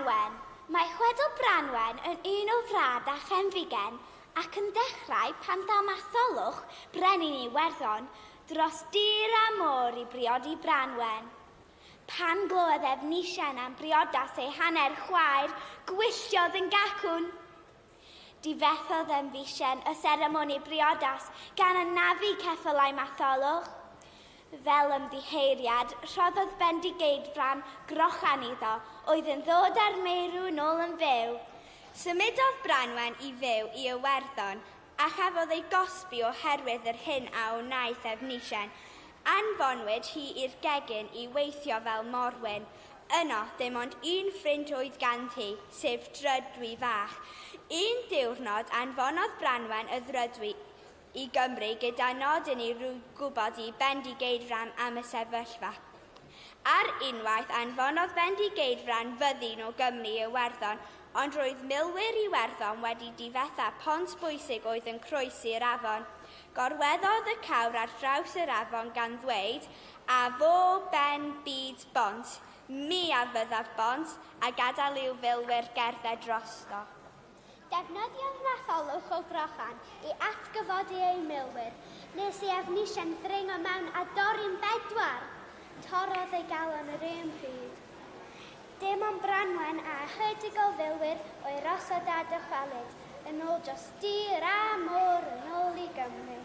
Branwen. Mae chwedl Branwen yn un o frad a chenfigen ac yn dechrau pan ddaw Matholwch, brenin Iwerddon, dros dir a môr i briodi Branwen. Pan glywodd Efnisien am briodas ei hanner chwaer, gwylltiodd yn gacwn. Difethodd Efnisien y seremoni briodas gan anafu ceffylau Matholwch. Fel ymddiheuriad, rhoddodd Bendigeidfran grochan iddo, oedd yn ddod â'r meirw nôl yn fyw. Symudodd Branwen i fyw i Iwerddon a chafodd ei gosbi oherwydd yr hyn a wnaeth Efnisien. Anfonwyd hi i'r gegin i weithio fel morwyn. Yno, dim ond un ffrind oedd ganddi, sef Drydwy fach. Un diwrnod anfonodd Branwen y Ddrydwy i Gymru gyda nodyn i roi gwybod i Bendigeidfran am y sefyllfa. Ar unwaith anfonodd Bendigeidfran fyddin o Gymru i Iwerddon, ond roedd milwyr Iwerddon wedi difetha pont bwysig oedd yn croesi'r afon. Gorweddodd y cawr ar draws yr afon gan ddweud, "A fo ben byd bont, mi a fyddaf bont," a gadael i'w filwyr gerdded drosto. Defnyddiodd Matholwch o grochan i atgyfodi ei milwyr, nes i Efnisien ddringo mewn a dorri'n bedwar. Torrodd ei galon yr un pryd. Dim ond Branwen a ychydig o filwyr oedd rosod a dychwelyd, yn ôl dros dir a môr yn ôl i Gymru.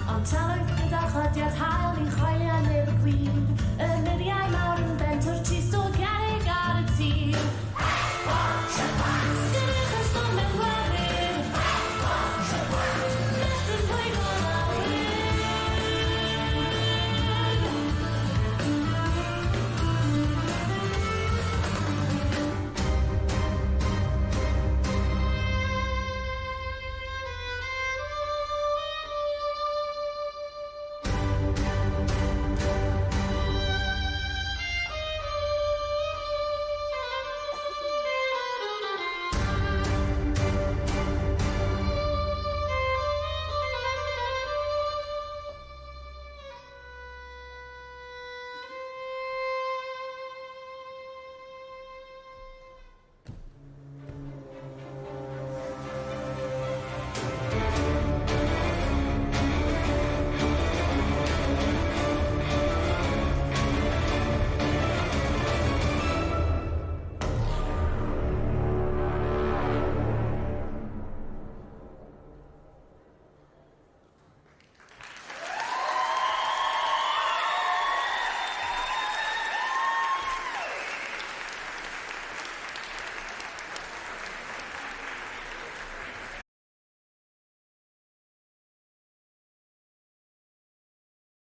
Ond talwyd gyda chodiad haul i chwalu a neb y gwir. Y muriau mawr yn